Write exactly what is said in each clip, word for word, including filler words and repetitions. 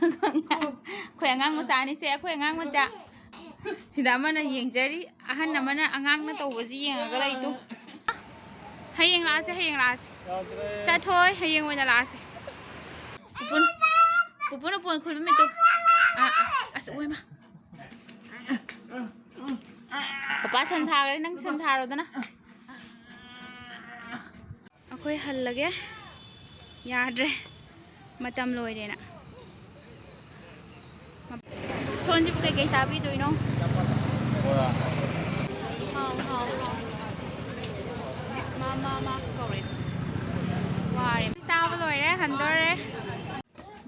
ꯑꯩꯈꯣꯏ ꯑꯉꯥꯡ ꯃꯆꯥꯅꯤꯁꯦ, ꯑꯩꯈꯣꯏ ꯑꯉꯥꯡ ꯃꯆꯥ꯫ ꯁꯤꯗ ꯑꯃꯅ ꯌꯦꯡꯖꯔꯤ, ꯑꯍꯟ ꯑꯃꯅ ꯑꯉꯥꯡꯅ ꯇꯧꯕꯁꯤ ꯌꯦꯡꯉꯒ ꯂꯩꯇꯨ꯫ ꯍꯌꯦꯡ ꯂꯥꯛꯑꯁꯦ, ꯍꯌꯦꯡ ꯂꯥꯛꯑꯁꯦ꯫ ꯆꯠꯊꯣꯏ, ꯍꯌꯦꯡ ꯑꯣꯏꯅ ꯂꯥꯛꯑꯁꯦ꯫ ꯄꯨꯄꯨꯅ, ꯄꯨꯄꯨꯅ ꯄꯣꯟ ꯈꯨꯜꯕ ꯃꯤꯠꯇꯨ꯫ ꯑꯥ, ꯑꯥ, ꯑꯁ, ꯑꯣꯏꯃ꯫ ꯄꯄꯥ ꯁꯟ ꯊꯥꯈ꯭ꯔꯦ, ꯅꯪ ꯁꯟ ꯊꯥꯔꯣꯗꯅ꯫ ꯑꯩꯈꯣꯏ ꯍꯜꯂꯒꯦ꯫ ꯌꯥꯗ꯭ꯔꯦ꯫ ꯃꯇꯝ ꯂꯣꯏꯔꯦꯅ꯫ ꯁꯣꯟꯁꯤꯕꯨ ꯀꯩꯀꯩ ꯆꯥꯕꯤꯗꯣꯏꯅꯣ? ꯍꯥꯎ, ꯍꯥꯎ, ꯍꯥꯎ꯫ ꯃꯥ, ꯃꯥ, ꯃꯥ ꯀꯧꯔꯦ꯫ ꯋꯥꯔꯦ꯫ ꯆꯥꯕ ꯂꯣꯏꯔꯦ, ꯍꯟꯗꯣꯔꯦ꯫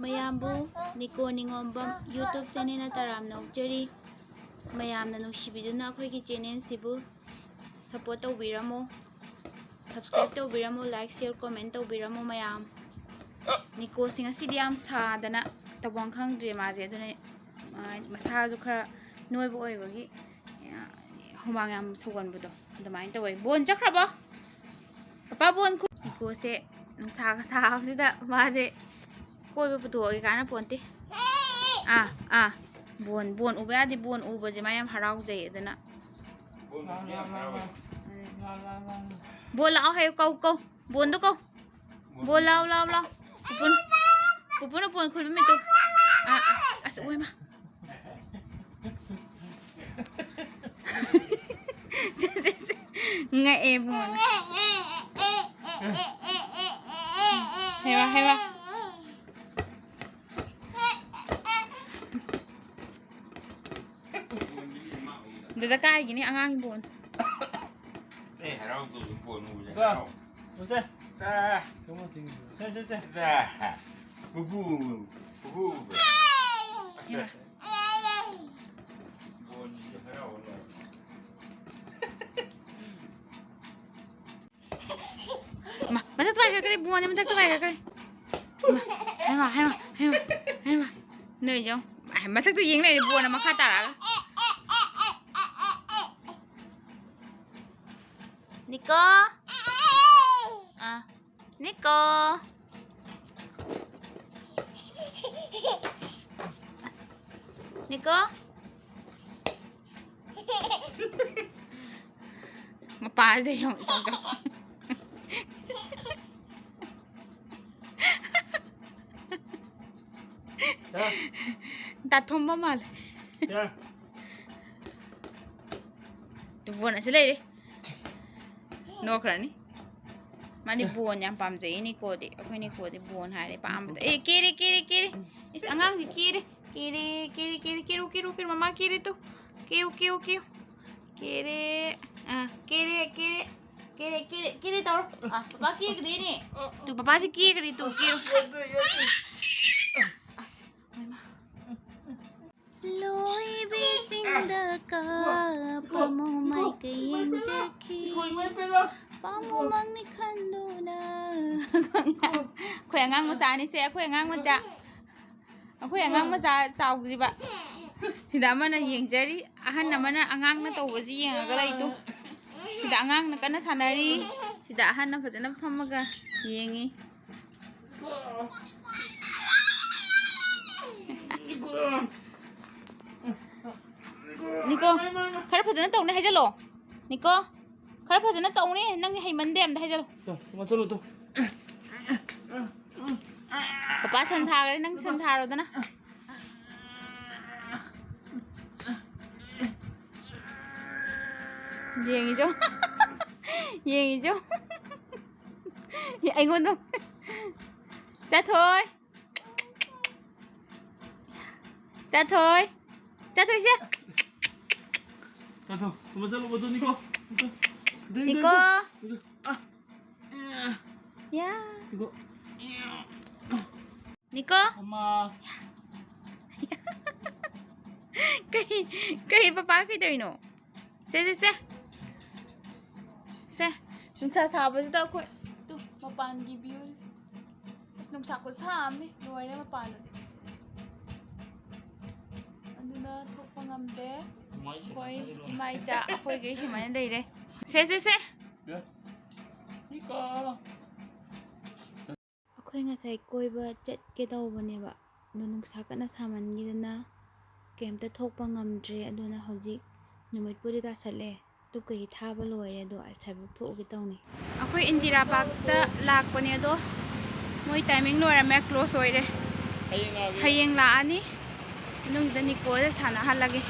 ꯃꯌꯥꯝꯕꯨ ꯅꯤꯀꯣ ꯅꯤꯉꯣꯝꯕꯝ YouTube channelꯅ ꯇꯔꯥꯝꯅ ꯑꯣꯛꯆꯔꯤ꯫ ꯃꯌꯥꯝꯅ ꯅꯨꯡꯁꯤꯕꯤꯗꯨꯅ ꯑꯩꯈꯣꯏꯒꯤ channelꯁꯤꯕꯨ support ꯇꯧꯕꯤꯔꯝꯃꯨ꯫ Subscribe ꯇꯧꯕꯤꯔꯝꯃꯨ, like, share, comment ꯇꯧꯕꯤꯔꯝꯃꯨ ꯃꯌꯥꯝ꯫ ꯅꯤꯀꯣꯁꯤ ꯉꯁꯤꯗꯤ ꯌꯥꯝ ꯁꯥꯗꯅ ꯇꯧꯐꯝ ꯈꯪꯗ꯭ꯔꯦ ꯃꯥꯁꯦ꯫ ꯑꯗꯨꯅ, ꯑ, ꯃꯁꯥꯁꯨ ꯈꯔ ꯅꯣꯏꯕ ꯑꯣꯏꯕꯒꯤ, ꯑ, ꯍꯨꯃꯥꯡ ꯌꯥꯝ ꯁꯧꯒꯟꯕꯗꯣ ꯑꯗꯨꯃꯥꯏꯅ ꯇꯧꯋꯦ꯫ ꯕꯣꯟ ꯆꯠꯈ꯭ꯔꯕꯣ? ꯄꯄꯥ ꯕꯣꯟ ꯈꯨ-, ꯅꯤꯀꯣꯁꯦ ꯅꯨꯡꯁꯥꯒ ꯁꯥꯕꯁꯤꯗ ꯃꯥꯁꯦ ꯀꯣꯏꯕ ꯄꯨꯊꯣꯛꯑꯒꯦ ꯀꯥꯟꯅ ꯄꯣꯟꯇꯦ꯫ ꯑꯥ, ꯑꯥ꯫ ꯕꯣꯟ, ꯕꯣꯟ ꯎꯕ ꯌꯥꯗꯦ꯫ ꯕꯣꯟ ꯎꯕꯁꯦ ꯃꯥ ꯌꯥꯝ ꯍꯔꯥꯎꯖꯩ꯫ ꯑꯗꯨꯅ ꯕꯣꯟ ꯂꯥꯛꯑꯣ ꯍꯥꯏꯌꯨ, ꯀꯧ, ꯀꯧ꯫ ꯕꯣꯟꯗꯣ ꯀꯧ꯫ ꯕꯣꯟ ꯂꯥꯎ, ꯂꯥꯎ, ꯂꯥꯎ꯫ ꯄꯨꯄꯨꯅ, ꯄꯨꯄꯨꯅ ꯕꯣꯟ ꯈꯨꯟꯕ ꯃꯤꯠꯇꯨ꯫ ꯑꯥ, ꯑꯥ꯫ ꯑꯁ, ꯑꯣꯏꯃ꯫ ꯁꯦ, ꯁꯦ, ꯁꯦ꯫ ꯉꯛꯑꯦ ꯏꯕꯨꯡꯉꯣꯅ꯫ ꯍꯩꯃꯥ, ꯍꯩꯃꯥ꯫ ꯗꯗꯥ ꯀꯥꯏꯒꯤꯅꯤ ꯑꯉꯥꯡꯒꯤ ꯕꯣꯟ꯫ ꯑꯦ, ꯍꯔꯥꯎ ꯇꯧꯗꯅ ꯕꯣꯟ ꯎꯕꯁꯦ ꯍꯔꯥꯎ꯫ ꯎꯁꯦ꯫ ꯇꯥ꯫ ꯁꯦ, ꯁꯦ, ꯁꯦ꯫ ꯇꯥ꯫ ꯄꯨꯄꯨ, ꯄꯨꯄꯨ꯫ ꯍꯩꯃꯥ꯫ ꯕꯣꯟꯁꯤꯗ ꯍꯔꯥꯎ ꯂꯣꯏꯔꯦ꯫ ꯃꯥ, ꯃꯊꯛꯇ ꯄꯥꯏꯈꯠꯈ꯭ꯔꯦ, ꯕꯣꯟꯅꯦ ꯃꯊꯛꯇ ꯄꯥꯏꯈꯠꯈ꯭ꯔꯦ꯫ ꯃꯥ, ꯍꯩꯃꯥ, ꯍꯩꯃꯥ, ꯍꯩꯃꯥ, ꯍꯩꯃꯥ꯫ ꯅꯣꯏꯁꯦ ꯌꯦꯡꯉꯨ꯫ ꯑꯦ, ꯃꯊꯛꯇ ꯌꯦꯡ ꯂꯩꯔꯦ, ꯕꯣꯟꯅ ꯃꯈꯥ ꯇꯥꯔꯛꯑꯒ꯫ ꯅꯤꯀꯣ꯫ ꯑꯥ꯫ ꯅꯤꯀꯣ꯫ ꯅꯤꯀꯣ? ꯃꯄꯥꯁꯦ ꯌꯦꯡꯉꯨ, ꯇꯧꯗꯣ꯫ ꯌꯥ꯫ ꯗꯥ ꯊꯣꯝꯕ ꯃꯥꯜꯂꯦ꯫ ꯌꯥ꯫ ꯇꯨ ꯕꯣꯟ ꯑꯁꯤ ꯂꯩꯔꯦ꯫ ꯅꯣꯛꯈ꯭ꯔꯅꯤ꯫ ꯃꯥꯗꯤ ꯕꯣꯟ ꯌꯥꯝ ꯄꯥꯝꯖꯩꯌꯦ ꯅꯤꯀꯣꯗꯤ꯫ ꯑꯩꯈꯣꯏ ꯅꯤꯀꯣꯗꯤ ꯕꯣꯟ ꯍꯥꯏꯔꯦ ꯄꯥꯝꯕꯗ꯫ ꯑꯦ, ꯀꯦꯔꯦ, ꯀꯦꯔꯦ, ꯀꯦꯔꯦ꯫ ꯏꯁ, ꯑꯉꯥꯡꯁꯤ ꯀꯦꯔꯦ꯫ ꯀꯦꯔꯦ, ꯀꯦꯔꯦ, ꯀꯦꯔꯦ, ꯀꯦꯔꯨ, ꯀꯦꯔꯨ, ꯀꯦꯔꯨ꯫ ꯃꯃꯥ ꯀꯦꯔꯦ ꯇꯨ꯫ ꯀꯦꯌꯨ, ꯀꯦꯌꯨ, ꯀꯦꯌꯨ꯫ ꯀꯦꯔꯦ꯫ ꯑ, ꯀꯦꯔꯦ, ꯀꯦꯔꯦ꯫ ꯀꯦꯔꯦ, ꯀꯦꯔꯦ, ꯀꯦꯔꯦ ꯇꯧꯔꯣ꯫ ꯑ, ꯄꯄꯥ ꯀꯦꯈ꯭ꯔꯦꯅꯦ꯫ ꯇꯨ, ꯄꯄꯥꯁꯤ ꯀꯦꯈ꯭ꯔꯦ ꯇꯨ꯫ ꯀꯦꯌꯨ꯫ ꯑꯁ, ꯃꯥꯏꯃꯥ꯫ ꯂꯣꯏꯕꯤꯁꯤꯡꯗ ꯀꯥꯞꯄ ꯃꯃꯥꯏꯀꯩ ꯌꯦꯡꯖꯈꯤ꯫ ꯄꯥꯝꯕꯃꯛꯅꯤ ꯈꯟꯗꯨꯅ꯫ ꯑꯩꯈꯣꯏ ꯑꯉꯥꯡ ꯃꯆꯥꯅꯤꯁꯦ, ꯑꯩꯈꯣꯏ ꯑꯉꯥꯡ ꯃꯆꯥ꯫ ꯑꯩꯈꯣꯏ ꯑꯉꯥꯡ ꯃꯆꯥ ꯆꯥꯎꯗ꯭ꯔꯤꯕ꯫ ꯁꯤꯗ ꯑꯃꯅ ꯌꯦꯡꯖꯔꯤ, ꯑꯍꯟ ꯑꯃꯅ ꯑꯉꯥꯡꯅ ꯇꯧꯕꯁꯤ ꯌꯦꯡꯉꯒ ꯂꯩꯇꯨ꯫ ꯁꯤꯗ ꯑꯉꯥꯡꯅ ꯀꯟꯅ ꯁꯥꯟꯅꯔꯤ, ꯁꯤꯗ ꯑꯍꯟꯅ ꯐꯖꯅ ꯐꯝꯃꯒ ꯌꯦꯡꯉꯤ꯫ ꯅꯤꯀꯣ, ꯈꯔ ꯐꯖꯅ ꯇꯧꯅꯦ ꯍꯥꯏꯖꯜꯂꯣ꯫ ꯅꯤꯀꯣ, ꯈꯔ ꯐꯖꯅ ꯇꯧꯅꯦ, ꯅꯪ ꯍꯩꯃꯟꯗꯦ, ꯑꯝꯇ ꯍꯥꯏꯖꯜꯂꯣ꯫ ꯇꯣ, ꯑꯃ ꯆꯠꯂꯣ, ꯇꯣ꯫ ꯄꯄꯥ ꯁꯟ ꯁꯥꯈ꯭ꯔꯦ, ꯅꯪ ꯁꯟ ꯁꯥꯔꯣꯗꯅ꯫ ꯌꯦꯡꯉꯤꯖꯣ꯫ ꯌꯦꯡꯉꯤꯖꯣ꯫ ꯑꯩꯉꯣꯟꯗ꯫ ꯆꯠꯊꯣꯏ꯫ ꯆꯠꯊꯣꯏ꯫ ꯆꯠꯊꯣꯏꯁꯦ꯫ ꯆꯠꯊꯣ꯫ ꯊꯨꯝꯕ ꯆꯠꯂꯣ, ꯃꯗꯨ ꯅꯤꯀꯣ꯫ ꯅꯤꯀꯣ꯫ ꯅꯤꯀꯣ꯫ ꯅꯤꯀꯣ꯫ ꯅꯤꯀꯣ꯫ ꯑꯥ꯫ ꯅꯤꯀꯣ꯫ ꯅꯤꯀꯣ꯫ ꯑꯃ꯫ ꯀꯩ, ꯀꯩ ꯄꯄꯥ ꯀꯩꯗꯧꯔꯤꯅꯣ? ꯁꯦ, ꯁꯦ, ꯁꯦ꯫ ꯁꯦ꯫ ꯅꯨꯡꯁꯥ ꯁꯥꯕꯁꯤꯗ ꯑꯩꯈꯣꯏ, ꯇꯨ, ꯃꯄꯥꯟꯒꯤ view꯫ ꯑꯁ, ꯅꯨꯡꯁꯥ ꯈꯨꯠꯁꯥ ꯑꯃꯅꯤ꯫ ꯂꯣꯏꯔꯦ ꯃꯄꯥꯟꯗꯗꯤ꯫ ꯑꯗꯨꯅ ꯊꯣꯛꯄ ꯉꯝꯗꯦ꯫ ꯑꯩꯈꯣꯏ ꯏꯃꯥ ꯏꯆꯥ ꯑꯩꯈꯣꯏꯒꯩ ꯁꯨꯃꯥꯏꯅ ꯂꯩꯔꯦ꯫ ꯁꯦ, ꯁꯦ, ꯁꯦ꯫ ꯅꯤꯀꯣ꯫ ꯑꯩꯈꯣꯏ ꯉꯁꯥꯏ ꯀꯣꯏꯕ ꯆꯠꯀꯦ ꯇꯧꯕꯅꯦꯕ, ꯑꯗꯣ ꯅꯨꯡꯁꯥ ꯀꯟꯅ ꯁꯥꯃꯟꯈꯤꯗꯅ ꯀꯩꯝꯇ ꯊꯣꯛꯄ ꯉꯝꯗ꯭ꯔꯦ꯫ ꯑꯗꯨꯅ ꯍꯧꯖꯤꯛ ꯅꯨꯃꯤꯠꯄꯨꯗꯤ ꯇꯥꯁꯜꯂꯛꯑꯦ, ꯇꯨꯞ ꯀꯩꯀꯩ ꯊꯥꯕ ꯂꯣꯏꯔꯦ, ꯑꯗꯣ ꯑꯁꯥꯏꯕꯨꯛ ꯊꯣꯛꯎꯒꯦ ꯇꯧꯅꯤ꯫ ꯑꯩꯈꯣꯏ ꯏꯟꯗꯤꯔꯥ ꯄꯥꯔꯛꯇ ꯂꯥꯛꯄꯅꯦ, ꯑꯗꯣ ꯃꯣꯏ ꯇꯥꯏꯃꯤꯡ ꯂꯣꯏꯔꯝꯃꯦ, ꯀ꯭ꯂꯣꯁ ꯑꯣꯏꯔꯦ꯫ ꯍꯌꯦꯡ ꯂꯥꯛꯑꯒꯦ꯫ ꯍꯌꯦꯡ ꯂꯥꯛꯑꯅꯤ꯫ ꯃꯅꯨꯡꯗ ꯅꯤꯀꯣꯗ ꯁꯥꯟꯅꯍꯜꯂꯒꯦ꯫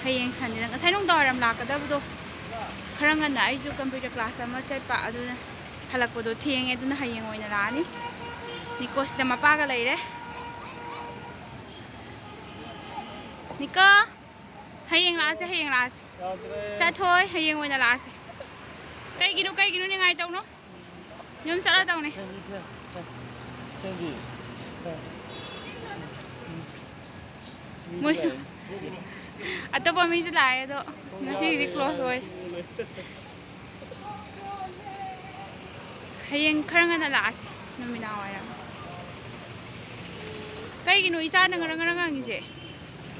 ꯍꯌꯦꯡ ꯁꯟꯗꯦꯗ, ꯉꯁꯥꯏ ꯅꯨꯡꯗꯥꯡ ꯋꯥꯏꯔꯝ ꯂꯥꯛꯀꯗꯕꯗꯣ ꯈꯔ ꯉꯟꯅ ꯑꯩꯁꯨ ꯀꯝꯄ꯭ꯌꯨꯇꯔ ꯀ꯭ꯂꯥꯁ ꯑꯃ ꯆꯠꯄ, ꯑꯗꯨꯅ ꯍꯜꯂꯛꯄꯗꯣ ꯊꯦꯡꯉꯦ꯫ ꯑꯗꯨꯅ ꯍꯌꯦꯡ ꯑꯣꯏꯅ ꯂꯥꯛꯑꯅꯤ꯫ ꯅꯤꯀꯣ ꯁꯤꯗ ꯃꯄꯥꯒ ꯂꯩꯔꯦ꯫ ꯅꯤꯀꯣ, ꯍꯌꯦꯡ ꯂꯥꯛꯑꯁꯦ, ꯍꯌꯦꯡ ꯂꯥꯛꯑꯁꯦ꯫ ꯌꯥꯗ꯭ꯔꯦ꯫ ꯆꯠꯊꯣꯏ, ꯍꯌꯦꯡ ꯑꯣꯏꯅ ꯂꯥꯛꯑꯁꯦ꯫ ꯀꯩꯒꯤꯅꯣ, ꯀꯩꯒꯤꯅꯣ ꯅꯤꯡꯉꯥꯏ ꯇꯧꯅꯣ? ꯌꯨꯝ ꯆꯠꯂ ꯇꯧꯅꯤ꯫ ꯊꯦꯡꯗꯤ ꯊꯦꯡ-, ꯊꯦꯡ-, ꯊꯦꯡꯗꯤ꯫ ꯊꯦꯡ-, ꯃꯣꯏꯁꯨ ꯂꯥꯛꯑꯦ꯫ ꯑꯇꯣꯞꯄ ꯃꯤꯁꯨ ꯂꯥꯛꯑꯦ, ꯑꯗꯣ ꯉꯁꯤꯒꯤꯗꯤ ꯀ꯭ꯂꯣꯁ ꯑꯣꯏ꯫ ꯍꯌꯦꯡ ꯈꯔ ꯉꯟꯅ ꯂꯥꯛꯑꯁꯤ, ꯅꯨꯃꯤꯗꯥꯡ ꯋꯥꯏꯔꯝ꯫ ꯀꯩꯒꯤꯅꯣ ꯏꯆꯥꯅ ꯉꯔꯪ ꯉꯔꯪ ꯉꯪꯉꯤꯁꯦ?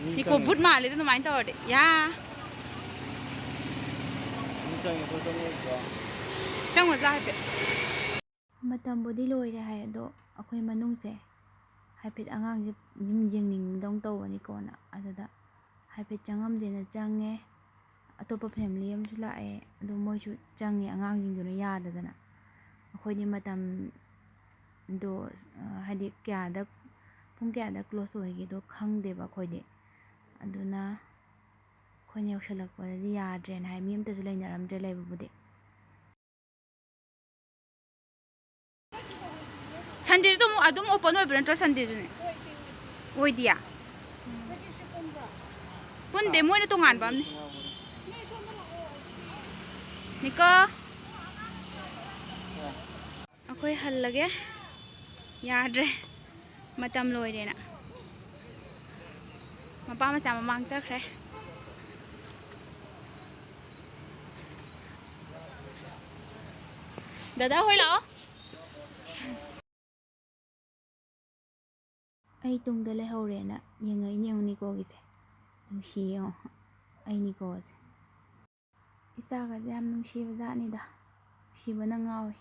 ꯃꯤ ꯅꯤꯀꯣ ꯆꯪꯉꯦ꯫ ꯕꯨꯠ ꯃꯥꯜꯂꯦꯗ ꯑꯗꯨꯃꯥꯏꯅ ꯇꯧꯔꯗꯤ꯫ ꯌꯥ꯫ ꯃꯤ ꯆꯪꯉꯦ, ꯑꯩꯈꯣꯏ ꯆꯪꯉꯣꯏꯗ꯭ꯔꯣ? ꯆꯪꯉꯨꯗ꯭ꯔꯥ ꯍꯥꯏꯐꯦꯠ? ꯃꯇꯝꯕꯨꯗꯤ ꯂꯣꯏꯔꯦ ꯍꯥꯏ, ꯑꯗꯣ ꯑꯩꯈꯣꯏ ꯃꯅꯨꯡꯁꯦ ꯍꯥꯏꯐꯦꯠ ꯑꯉꯥꯡꯁꯦ ꯑꯗꯨꯝ ꯌꯦꯡꯅꯤꯡꯕꯗꯧ ꯇꯧꯕꯅꯤꯀꯣꯅ, ꯑꯗꯨꯗ ꯍꯥꯏꯐꯦꯠ ꯆꯪꯉꯝꯁꯦꯅ ꯆꯪꯉꯦ꯫ ꯑꯇꯣꯞꯄ ꯐꯦꯃꯤꯂꯤ ꯑꯃꯁꯨ ꯂꯥꯛꯑꯦ, ꯑꯗꯨ ꯃꯣꯏꯁꯨ ꯆꯪꯉꯦ, ꯑꯉꯥꯡꯁꯤꯡꯗꯨꯅ ꯌꯥꯗꯗꯅ꯫ ꯑꯩꯈꯣꯏꯗꯤ ꯃꯇꯝꯗꯣ, ꯑ, ꯍꯥꯏꯗꯤ ꯀꯌꯥꯗ, ꯄꯨꯡ ꯀꯌꯥꯗ ꯀ꯭ꯂꯣꯁ ꯑꯣꯏꯒꯦꯗꯣ ꯈꯪꯗꯦꯕ ꯑꯩꯈꯣꯏꯗꯤ꯫ ꯑꯗꯨꯅ ꯑꯩꯈꯣꯏꯅ ꯌꯧꯁꯜꯂꯛꯄꯗꯗꯤ ꯌꯥꯗ꯭ꯔꯦꯅ ꯍꯥꯏ, ꯃꯤ ꯑꯝꯇꯁꯨ ꯂꯩꯅꯔꯝꯗ꯭ꯔꯦ ꯂꯩꯕꯕꯨꯗꯤ꯫ ꯁꯟꯗꯦꯁꯨ ꯑꯗꯨꯝ, ꯑꯗꯨꯝ ꯑꯣꯄꯟ ꯑꯣꯏꯕ ꯅꯠꯇ꯭ꯔꯣ ꯁꯟꯗꯦꯁꯨꯅꯦ? ꯑꯣꯏꯗꯤꯌꯥ? ꯄꯨꯟꯗꯦ, ꯃꯣꯏꯅ ꯇꯣꯉꯥꯟꯕ ꯑꯃꯅꯤ꯫ ꯅꯤꯀꯣ꯫ ꯑꯩꯈꯣꯏ ꯍꯜꯂꯒꯦ꯫ ꯌꯥꯗ꯭ꯔꯦ꯫ ꯃꯇꯝ ꯂꯣꯏꯔꯦꯅ꯫ ꯃꯄꯥ ꯃꯆꯥ ꯃꯃꯥꯡ ꯆꯠꯈ꯭ꯔꯦ꯫ ꯗꯗꯥ ꯍꯣꯏ ꯂꯥꯛꯑꯣ꯫ ꯑꯩ ꯇꯨꯡꯗ ꯂꯩꯍꯧꯔꯦꯅ ꯌꯦꯡꯉꯛꯏꯅꯦ ꯌꯦꯡꯉꯨ ꯅꯤꯀꯣꯒꯤꯁꯦ꯫ ꯅꯨꯡꯁꯤ ꯌꯦꯡꯉꯣ ꯑꯩ ꯅꯤꯀꯣꯁꯦ꯫ ꯏꯆꯥꯒꯁꯦ ꯌꯥꯝ ꯅꯨꯡꯁꯤꯕ ꯖꯥꯠꯅꯤꯗ꯫ ꯅꯨꯡꯁꯤꯕꯅ ꯉꯥꯎꯋꯤ꯫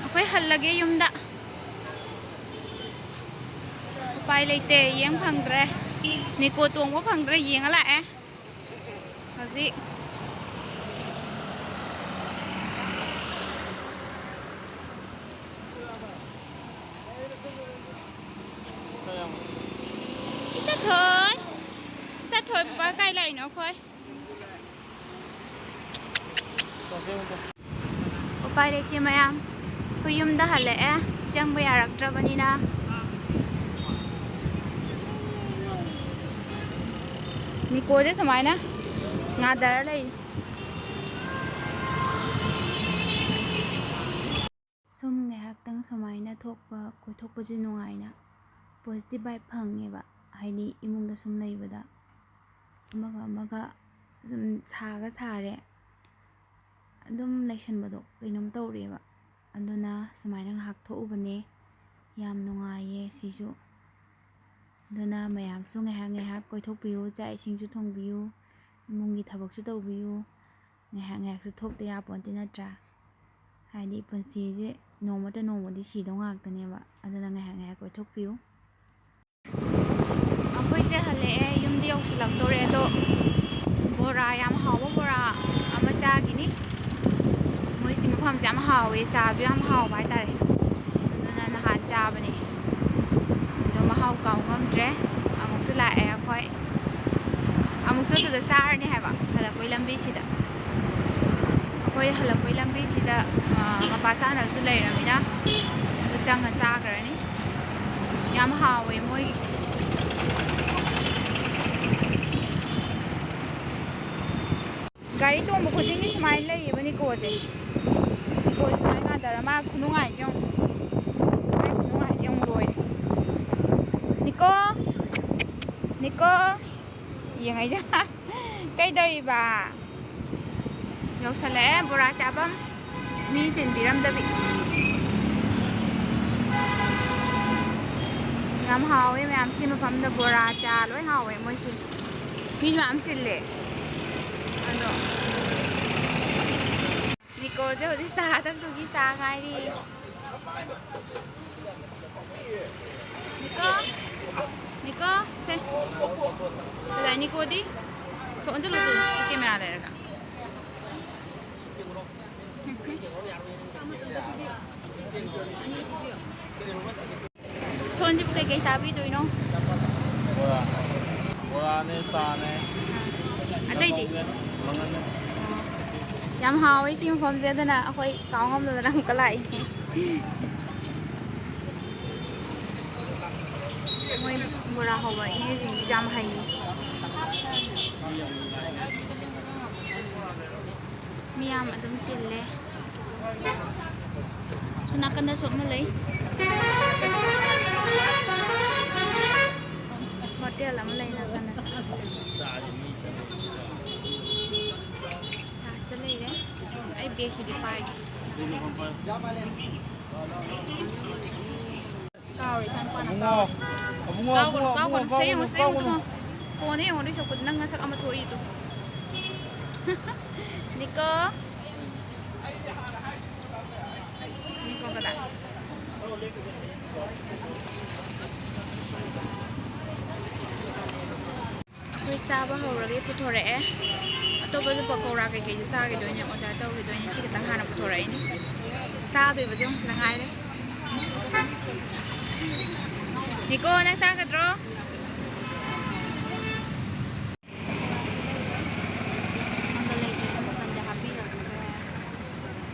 ꯑꯩꯈꯣꯏ ꯍꯜꯂꯒꯦ ꯌꯨꯝꯗ꯫ ꯎꯄꯥꯏ ꯂꯩꯇꯦ, ꯌꯦꯡ ꯐꯪꯗ꯭ꯔꯦ꯫ ꯅꯤꯀꯣ ꯇꯣꯡꯕ ꯐꯪꯗ꯭ꯔꯦ, ꯌꯦꯡꯉ ꯂꯥꯛꯑꯦ꯫ ꯍꯧꯖꯤꯛ ꯏꯆꯥꯊꯣꯏ, ꯏꯆꯥꯊꯣꯏ, ꯄꯄꯥ ꯀꯥꯏ ꯂꯥꯛꯏꯅꯣ ꯑꯩꯈꯣꯏ? ꯎꯄꯥꯏ ꯂꯩꯇꯦ ꯃꯌꯥꯝ, ꯑꯩꯈꯣꯏ ꯌꯨꯝꯗ ꯍꯜꯂꯛꯑꯦ, ꯆꯪꯕ ꯌꯥꯔꯛꯇ꯭ꯔꯕꯅꯤꯅ꯫ ꯅꯤꯀꯣꯁꯦ ꯁꯨꯃꯥꯏꯅ ꯉꯥꯗꯔ ꯂꯩ꯫ ꯁꯨꯝ ꯉꯥꯏꯍꯥꯛꯇꯪ ꯁꯨꯃꯥꯏꯅ ꯊꯣꯛꯄ, ꯀꯣꯏꯊꯣꯛꯄꯁꯦ ꯅꯨꯡꯉꯥꯏꯅ positive vibe ꯐꯪꯉꯦꯕ꯫ ꯍꯥꯏꯗꯤ ꯏꯃꯨꯡꯗ ꯁꯨꯝ ꯂꯩꯕꯗ ꯑꯃꯒ ꯑꯃꯒ ꯁꯨꯝ ꯁꯥꯒ ꯁꯥꯔꯦ, ꯑꯗꯨꯝ ꯂꯩꯁꯟꯕꯗꯣ ꯀꯩꯅꯣꯝ ꯇꯧꯔꯦꯕ꯫ ꯑꯗꯨꯅ ꯁꯨꯃꯥꯏꯅ ꯉꯥꯏꯍꯥꯛ ꯊꯣꯛꯎꯕꯅꯦ, ꯌꯥꯝ ꯅꯨꯡꯉꯥꯏꯌꯦ ꯁꯤꯁꯨ꯫ ꯑꯗꯨꯅ ꯃꯌꯥꯝꯁꯨ ꯉꯥꯏꯍꯥꯛ ꯉꯥꯏꯍꯥꯛ ꯀꯣꯏꯊꯣꯛꯄꯤꯌꯨ, ꯆꯥꯛ ꯏꯁꯤꯡꯁꯨ ꯊꯣꯡꯕꯤꯌꯨ, ꯏꯃꯨꯡꯒꯤ ꯊꯕꯛꯁꯨ ꯇꯧꯕꯤꯌꯨ꯫ ꯉꯥꯏꯍꯥꯛ ꯉꯥꯏꯍꯥꯛꯁꯨ ꯊꯣꯛꯇ ꯌꯥꯄꯣꯟꯇꯦ ꯅꯠꯇ꯭ꯔꯥ? ꯍꯥꯏꯗꯤ ꯄꯨꯟꯁꯤꯁꯦ ꯅꯣꯡꯃꯇ ꯅꯣꯡꯃꯗꯤ ꯁꯤꯗꯧ ꯉꯥꯛꯇꯅꯦꯕ꯫ ꯑꯗꯨꯅ ꯉꯥꯏꯍꯥꯛ ꯉꯥꯏꯍꯥꯛ ꯀꯣꯏꯊꯣꯛꯄꯤꯌꯨ꯫ ꯑꯩꯈꯣꯏꯁꯦ ꯍꯜꯂꯛꯑꯦ, ꯌꯨꯝꯗ ꯌꯧꯁꯤꯜꯂꯛꯇꯣꯔꯦ꯫ ꯑꯗꯣ ꯕꯣꯔꯥ, ꯌꯥꯝ ꯍꯥꯎꯕ ꯕꯣꯔꯥ ꯑꯃ ꯆꯥꯈꯤꯅꯤ꯫ ꯃꯣꯏꯁꯤ ꯃꯐꯝꯁꯦ ꯌꯥꯝ ꯍꯥꯎꯋꯦ, ꯆꯥꯁꯨ ꯌꯥꯝ ꯍꯥꯎꯕ ꯍꯥꯏꯇꯥꯔꯦ꯫ ꯑꯗꯨꯅ ꯅꯍꯥꯟ ꯆꯥꯕꯅꯦ, ꯑꯗꯣ ꯃꯍꯥꯎ ꯀꯥꯎ ꯉꯝꯗ꯭ꯔꯦ꯫ ꯑꯃꯨꯛꯁꯨ ꯂꯥꯛꯑꯦ ꯑꯩꯈꯣꯏ, ꯑꯃꯨꯛꯁꯨ ꯑꯗꯨꯗ ꯆꯥꯔꯅꯤ ꯍꯥꯏꯕ ꯍꯜꯂꯛꯄꯩ ꯂꯝꯕꯤꯁꯤꯗ꯫ ꯑꯩꯈꯣꯏ ꯍꯜꯂꯛꯄꯩ ꯂꯝꯕꯤꯁꯤꯗ, ꯑ, ꯃꯄꯥ ꯆꯥꯅꯕꯁꯨ ꯂꯩꯔꯃꯤꯅ ꯑꯗꯨ ꯆꯪꯉ ꯆꯥꯈ꯭ꯔꯅꯤ꯫ ꯌꯥꯝ ꯍꯥꯎꯋꯦ ꯃꯣꯏꯒꯤꯁꯦ꯫ ꯒꯥꯔꯤ ꯇꯣꯡꯕ ꯈꯨꯗꯤꯡꯒꯤ ꯁꯨꯃꯥꯏꯅ ꯂꯩꯌꯦꯕ ꯅꯤꯀꯣꯁꯦ꯫ ꯅꯤꯀꯣꯁꯦ ꯁꯨꯃꯥꯏꯅ ꯉꯥꯗꯔ, ꯃꯥ ꯈꯨꯅꯨꯡꯉꯥꯏꯁꯦ ꯌꯦꯡꯉꯨ꯫ ꯃꯥꯏ ꯈꯨꯅꯨꯡꯉꯥꯏꯁꯦ ꯌꯦꯡꯉꯨ, ꯂꯣꯏꯔꯦ꯫ ꯅꯤꯀꯣ! ꯅꯤꯀꯣ! ꯌꯦꯡꯉꯛꯏꯁꯦ꯫ ꯀꯩꯗꯧꯔꯤꯕ? ꯌꯧꯁꯜꯂꯛꯑꯦ ꯕꯣꯔꯥ ꯆꯥꯐꯝ꯫ ꯃꯤ ꯆꯤꯟꯕꯤꯔꯝꯗꯕꯤ꯫ ꯌꯥꯝ ꯍꯥꯎꯋꯦ ꯃꯌꯥꯝ, ꯁꯤ ꯃꯐꯝꯗ ꯕꯣꯔꯥ, ꯆꯥ ꯂꯣꯏ ꯍꯥꯎꯋꯦ ꯃꯣꯏꯁꯤ꯫ ꯃꯤꯁꯨ ꯌꯥꯝ ꯆꯤꯜꯂꯦ꯫ ꯑꯗꯣ ꯅꯤꯀꯣꯁꯦ ꯍꯧꯖꯤꯛ ꯆꯥ ꯊꯛꯇꯨꯒꯤ ꯆꯥ ꯉꯥꯏꯔꯤ꯫ ꯅꯤꯀꯣ, ꯅꯤꯀꯣꯗꯤ? ꯁꯣꯛ ꯑꯣꯟꯁꯤꯜꯂꯨ ꯇꯨ, ꯀꯦꯃꯦꯔꯥ ꯂꯩꯔꯒ꯫ ꯁꯣꯟꯁꯤꯕꯨ ꯀꯩꯀꯩ ꯆꯥꯕꯤꯗꯣꯏꯅꯣ? ꯕꯣꯔꯥ, ꯕꯣꯔꯥꯅꯦ, ꯆꯥꯅꯦ, ꯑꯇꯩꯗꯤ? ꯃꯪꯒꯟꯅꯦ꯫ ꯌꯥꯝ ꯍꯥꯎꯋꯦ ꯁꯤ ꯃꯐꯝꯁꯦ, ꯑꯗꯨꯅ ꯑꯩꯈꯣꯏ ꯀꯥꯎ ꯉꯝꯗꯗꯅ ꯑꯃꯨꯛꯀ ꯂꯥꯛꯏ꯫ ꯃꯣꯏ ꯕꯣꯔꯥ ꯍꯧꯕ ꯏꯅꯦꯁꯤꯡꯁꯨ ꯌꯥꯝ ꯍꯩ꯫ ꯃꯤ ꯌꯥꯝ ꯑꯗꯨꯝ ꯆꯤꯜꯂꯦ꯫ ꯁꯣꯝ ꯅꯥꯀꯟꯗꯁꯨ ꯑꯃ ꯂꯩ꯫ ꯍꯣꯇꯦꯜ ꯑꯃ ꯂꯩ ꯅꯥꯀꯟꯗꯁꯨ꯫ ꯆꯥꯔꯖꯇ ꯂꯩꯔꯦ꯫ ꯑꯩ ꯕꯦꯒꯁꯤꯗꯤ ꯄꯥꯏꯒꯦ꯫ ꯀꯥꯎꯔꯦ, ꯏꯆꯥꯅꯨꯄꯥꯅ ꯑꯕꯨꯡꯉꯣ, ꯀꯥꯎꯔꯦ꯫ ꯑꯕꯨꯡꯉꯣ, ꯀꯥꯎꯒꯅꯨ, ꯑꯕꯨꯡꯉꯣ, ꯀꯥꯎꯒꯅꯨ꯫ ꯑꯕꯨꯡꯉꯣ, ꯁꯦ ꯌꯦꯡꯉꯣ, ꯀꯥꯎꯒꯅꯨ, ꯁꯦ ꯌꯦꯡꯉꯣ, ꯀꯥꯎꯒꯅꯨ꯫ ꯇꯨꯃꯣ꯫ ꯐꯣꯟꯗ ꯌꯦꯡꯉꯣ, ꯑꯗꯨꯏ ꯁꯔꯨꯛꯄꯨꯗꯤ ꯅꯪ ꯅꯁꯛ ꯑꯃ ꯊꯣꯛꯏꯗꯣ꯫ ꯅꯤꯀꯣ꯫ ꯅꯤꯀꯣ ꯀꯗꯥꯏ? ꯑꯩꯈꯣꯏ ꯆꯥꯕ ꯍꯧꯔꯒꯦ, ꯄꯨꯊꯣꯔꯛꯑꯦ꯫ ꯑꯇꯣꯞꯄꯁꯨ ꯄꯀꯧꯔꯥ ꯀꯩꯀꯩꯁꯨ ꯆꯥꯈꯤꯗꯣꯏꯅꯦ, ꯑꯣꯔꯗꯔ ꯇꯧꯈꯤꯗꯣꯏꯅꯦ꯫ ꯁꯤ ꯈꯤꯇꯪ ꯍꯥꯟꯅ ꯄꯨꯊꯣꯔꯛꯏꯅꯦ꯫ ꯆꯥꯗꯣꯏꯕꯁꯦ ꯑꯃꯨꯛ ꯁꯤꯗ ꯉꯥꯏꯔꯦ꯫ ꯅꯤꯀꯣ, ꯅꯪ ꯆꯥꯒꯗ꯭ꯔꯣ? ꯃꯪꯒꯜ ꯂꯩꯇ꯭ꯔꯦ, ꯃꯪꯒꯜꯗ ꯍꯥꯞꯄꯤꯔꯒꯦ꯫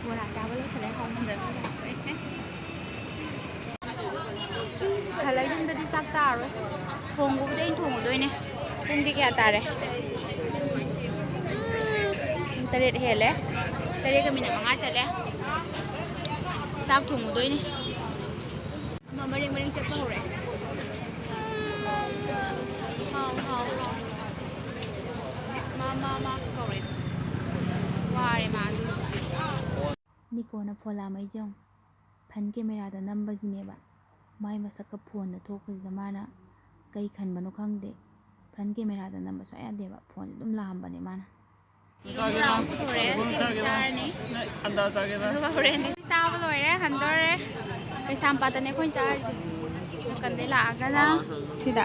ꯕꯣꯔꯥ ꯆꯥꯕ ꯂꯣꯏꯁꯤꯜꯂꯦ, ꯍꯥꯎꯃꯟꯗꯕꯒꯤ꯫ ꯍꯜꯂ ꯌꯨꯝꯗꯗꯤ ꯆꯥꯛ ꯆꯥꯔꯔꯣꯏ꯫ ꯊꯣꯡꯕꯕꯨꯗꯤ ꯑꯩꯅ ꯊꯣꯡꯉꯨꯗꯣꯏꯅꯦ꯫ ꯄꯨꯡꯗꯤ ꯀꯌꯥ ꯇꯥꯔꯦ? ꯄꯨꯡ ꯇꯔꯦꯠ ꯍꯦꯜꯂꯦ꯫ ꯇꯔꯦꯠꯀ ꯃꯤꯅꯤꯠ ꯃꯉꯥ ꯆꯠꯂꯦ꯫ ꯆꯥꯛ ꯊꯣꯡꯉꯨꯗꯣꯏꯅꯦ꯫ ꯑꯃ ꯃꯔꯦꯡ ꯃꯔꯦꯡ ꯆꯠꯄ ꯍꯧꯔꯛꯑꯦ꯫ ꯍꯥꯎ, ꯍꯥꯎ, ꯍꯥꯎ꯫ ꯃꯥ, ꯃꯥ, ꯃꯥ ꯀꯧꯔꯛꯑꯦ꯫ ꯋꯥꯔꯦ ꯃꯥ ꯑꯗꯨ꯫ ꯅꯤꯀꯣꯅ ꯐꯣꯟ ꯂꯥꯝꯃꯛꯏꯁꯦ ꯌꯦꯡꯉꯨ꯫ ꯐ꯭ꯔꯟ ꯀꯦꯃꯦꯔꯥꯗ ꯅꯝꯕꯒꯤꯅꯦꯕ꯫ ꯃꯥꯏ ꯃꯁꯛꯀ ꯐꯣꯟꯗ ꯊꯣꯛꯄꯁꯤꯗ ꯃꯥꯅ ꯀꯩ ꯈꯟꯕꯅꯣ ꯈꯪꯗꯦ꯫ ꯐ꯭ꯔꯟ ꯀꯦꯃꯦꯔꯥꯗ ꯅꯝꯕ ꯁꯨꯡꯌꯥ ꯌꯥꯗꯦꯕ꯫ ꯐꯣꯟꯁꯦ ꯑꯗꯨꯝ ꯂꯥꯝꯕꯅꯦ ꯃꯥꯅ꯫ ꯌꯦꯔꯨꯝ ꯕꯣꯔꯥ ꯑꯃ ꯄꯨꯊꯣꯔꯛꯑꯦ꯫ ꯁꯤ ꯑꯃꯨꯛ ꯆꯥꯔꯅꯤ꯫ ꯑꯟꯗꯥ ꯆꯥꯒꯦꯗ꯫ ꯑꯗꯨꯒ ꯍꯣꯔꯦꯟꯗꯤ ꯆꯥꯕ ꯂꯣꯏꯔꯦ, ꯍꯟꯗꯣꯔꯦ꯫ ꯀꯩꯁꯥꯝꯄꯥꯠꯇꯅꯦ ꯑꯩꯈꯣꯏꯅ ꯆꯥꯔꯤꯁꯦ꯫ ꯅꯥꯀꯟꯗꯩ ꯂꯥꯛꯑꯒꯅ ꯁꯤꯗ꯫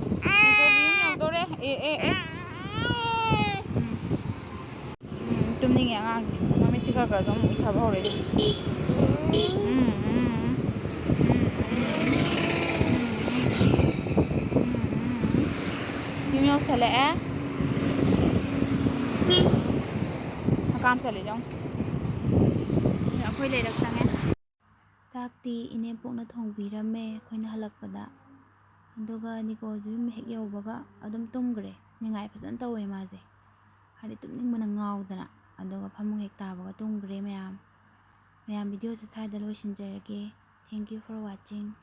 ꯅꯤꯡꯀꯣꯕꯤ ꯌꯨꯝ ꯌꯧꯗꯣꯔꯦ꯫ ꯑꯦ, ꯑꯦ, ꯑꯦ꯫ ꯎꯝ꯫ ꯎꯝ, ꯇꯨꯝꯅꯤꯡꯉꯦ ꯑꯉꯥꯡꯁꯦ꯫ ꯃꯃꯤꯠꯁꯤ ꯈꯔ ꯈꯔ ꯑꯗꯨꯝ ꯎꯏꯊꯕ ꯍꯧꯔꯛꯑꯦ꯫ ꯎꯝ, ꯎꯝ, ꯎꯝ꯫ ꯎꯝ, ꯎꯝ, ꯎꯝ, ꯎꯝ, ꯎꯝ, ꯎꯝ, ꯎꯝ꯫ ꯌꯨꯝ ꯌꯧꯁꯜꯂꯛꯑꯦ꯫ ꯍꯀꯥꯝ ꯆꯜꯂꯤꯁꯦ ꯌꯦꯡꯉꯨ꯫ ꯑꯩꯈꯣꯏ ꯂꯩꯔꯛ ꯆꯪꯉꯦ꯫ ꯆꯥꯛꯇꯤ ꯏꯅꯦꯝꯄꯣꯛꯅ ꯊꯣꯡꯕꯤꯔꯝꯃꯦ ꯑꯩꯈꯣꯏꯅ ꯍꯜꯂꯛꯄꯗ꯫ ꯑꯗꯨꯒ ꯅꯤꯀꯣꯁꯨ ꯌꯨꯝ ꯍꯦꯛ ꯌꯧꯕꯒ ꯑꯗꯨꯝ ꯇꯨꯝꯈ꯭ꯔꯦ꯫ ꯅꯤꯡꯉꯥꯏ ꯐꯖꯅ ꯇꯧꯋꯦ ꯃꯥꯁꯦ꯫ ꯍꯥꯏꯗꯤ ꯇꯨꯝꯅꯤꯡꯕꯅ ꯉꯥꯎꯗꯅ꯫ ꯑꯗꯨꯒ ꯐꯃꯨꯡ ꯍꯦꯛ ꯇꯥꯕꯒ ꯇꯨꯝꯈ꯭ꯔꯦ ꯃꯌꯥꯝ꯫ ꯃꯌꯥꯝ, videoꯁꯦ ꯁ꯭ꯋꯥꯏꯗ ꯂꯣꯏꯁꯤꯟꯖꯔꯒꯦ꯫ Thank you for watching꯫